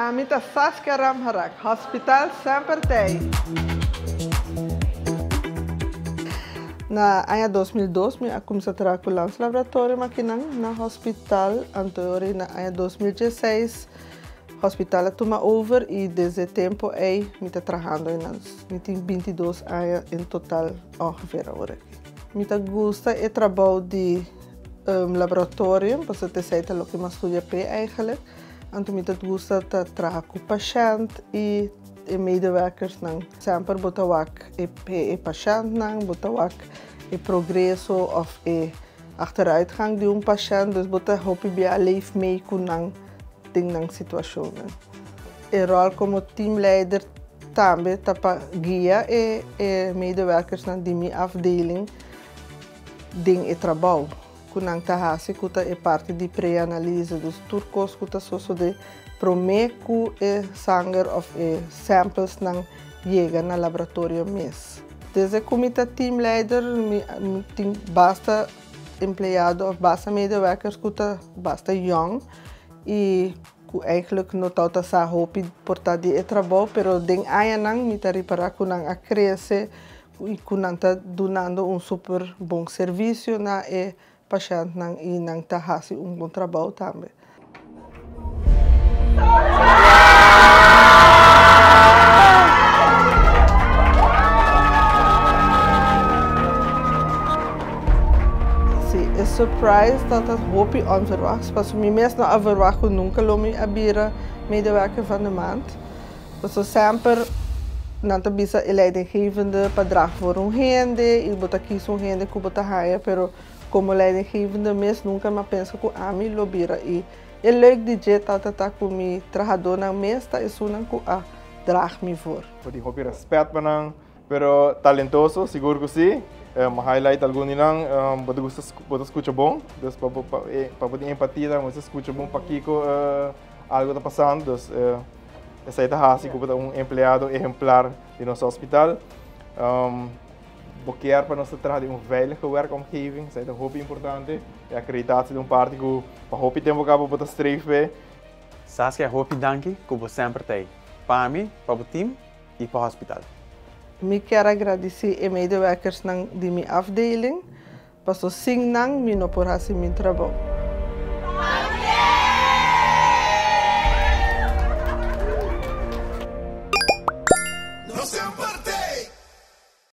Ami ta Saskia Ramharak, Hospital semper t'ei! Na aña 2002 mi a cuminsa traha cu Landslaboratorium akinan na hospital, anto ora na aña 2016 hospital a tuma over y desde e tempo ey mi ta trahando eynan. Mi tin 22 aña en total ongeveer awor aki. Mi ta gusta e trabou di laboratorium pasobra esey ta loke mi a studia p'e eigenlijk. Anto mi ta gusta ta traha ku pashènt i e medewerkersnan. Semper bo ta wak e e pashèntnan, bo ta wak e progreso òf e achteruitgang di un pashènt, dus bo ta hopi bia leef mee ku nan den nan situashonnan. E ròl komo teamleider tambe ta pa guia e e medewerkersnan di mi afdeling den e trabou. Ku nan ta hasi ku ta e parti di pre-analise, dus tur kos ku ta sosodé promé ku e sanger òf e samplesnan yega na laboratorio mes. Desde ku mi ta teamleider mi tin basta empleado òf basta medewerkers ku ta basta yòn i ku eigenlijk no tabata sa hopi por ta di e trabou, pero den añanan mi ta ripará ku nan a krese I ku nan ta dunando un super bon servisio na e pashèntnan i nan ta hasi un bon trabou tambe. Sí, e surprise tabata hopi onverwachts, pasobra mi mes no a verwacht ku nunka lo mi a bira medewerker van de maand. Pasobra semper nan ta bisa e leidinggevende pa draag voor un hende y bo ta kies un hende cu bo ta haya pero como leidinggevende mes nunca mi a pensa cu ami lo bira y e leuk di dje tabata ta cu mi trahadornan mes ta esunnan cu a draag mi voor. Bo tin hopi respet pa nan, pero talentoso, sigur cu si. Mi highlight algun di nan, bo ta gusta, bo ta scucha bon, dus pa bo pa bo tin empatia tambe bo ta scucha bon pakico algo ta pasando, dus esei ta hasi ku bo ta un empleado ehemplar di nos hospital. Bo kier pa nos ta traha den un veilige werkomgeving, esei ta hopi importante. E akreditatie ta un parti ku pa hopi tempu kaba bo ta streef p'e. Saskia hopi danki ku bo semper ta ei pa mi, pa bo team i pa hospital. Mi kier a gradisí e medewerkersnan di mi afdeling, paso sin nan mi no por hasi mi trabou.